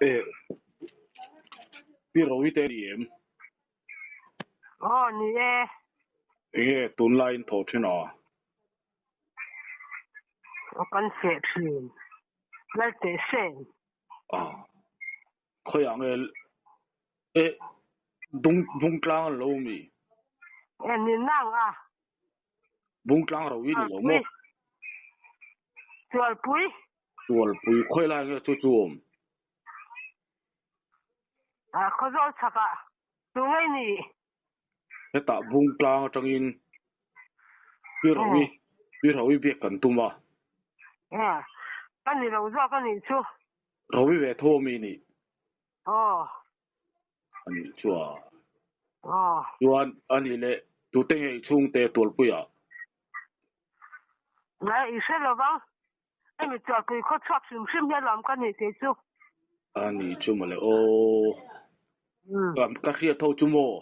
E Pi Rovi te ni em? Aw ni e. Enge tunlai in thaw thin a? Aw kan feh thin. Lal teh sen. A khawiah nge e dung bungtlang an lo mi? E ni nang a. Bungtlang Rovi ni lo maw? Tualpui. Tualpui khawi lai nge chu chu awm? A khawzawl chhakah tu ngei ni? Hetah Bungtlang atangin Pi Rovi, Pi Rovi biak kan tum a. A, ka ni lo zawk a nih chu. Rovi ve tho a mi nih? Aw. A nih chu a. Aw. Chuan a nih leh tute nge i chhungte Tualpuiah? Ngai i hre lo vang. Hemi Tualpui khaw chhuak hrim hrim hi alawm ka nih tih chu. A nih chu mawle aw. Ka hriat ho chu maw?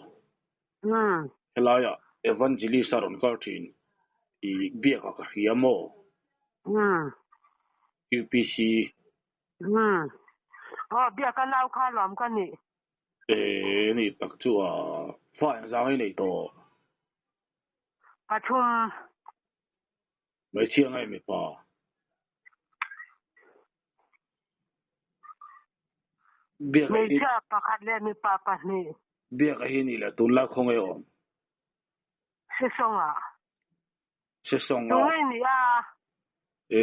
Helaiah Evangelist a rawn kal thin i biak a ka hria maw? UPC. Aw biak a nau kha alawm ka nih. E ni tak chu a fa engzang i nei tawh? Pathum. Hmeichhia nge mipa? Biak a hi Hmeichhia pakhat leh mipa pahnih. Biak a hi nih leh tunlai khaw nge awm? Sesawngah. Sesawngah. Tu nge ni a? E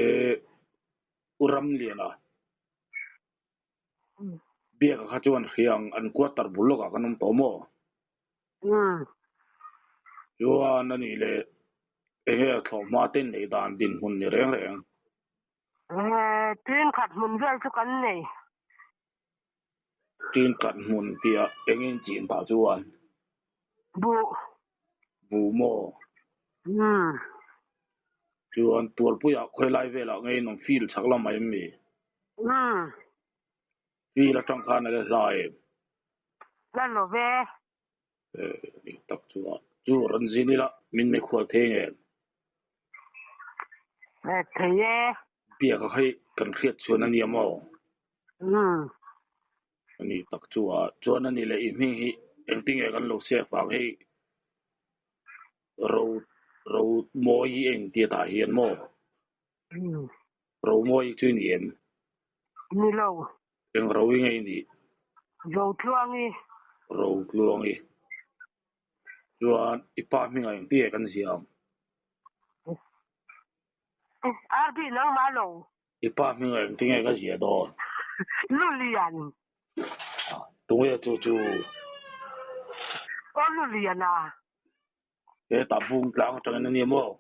U Ramliana. Biak a kha chuan hriang an quarter bul lawkah kan awm tawh maw? Chuan a nih leh enge thlawhhma te nei dan dinhmun ni reng reng? Tin khat hmun vel chu kan nei. Tin khat hmun tih ah engin chin tah chuan? Buh. Buh maw? Chuan Tualpuiah khawilai velah ngei in awm field chhak lamah em mi? Field atang khan a la hla em? La lo ve. Dik tak chu a chu rawn zin ila min mikhual thei nge? Thei e. Biak a hei kan hriat chuan a nia maw? A ni tak chu a chuan a ni leh i hming hi engtinge kan lo save ang hei ro ro mawi hi eng tia tah hian maw? Ro mawi chu i ni em? Ni lo. Eng ro i ngei nih? Ro tluangi. Ro tluangi. Chuan i pa hmingah engti nge kan ziah ang? RB nangmah lo. I pa hmingah engti nge ka ziah dawn? Lulian. Tunge chu chu? Aw Luliana. Hetah bung tlang atangin a nia maw?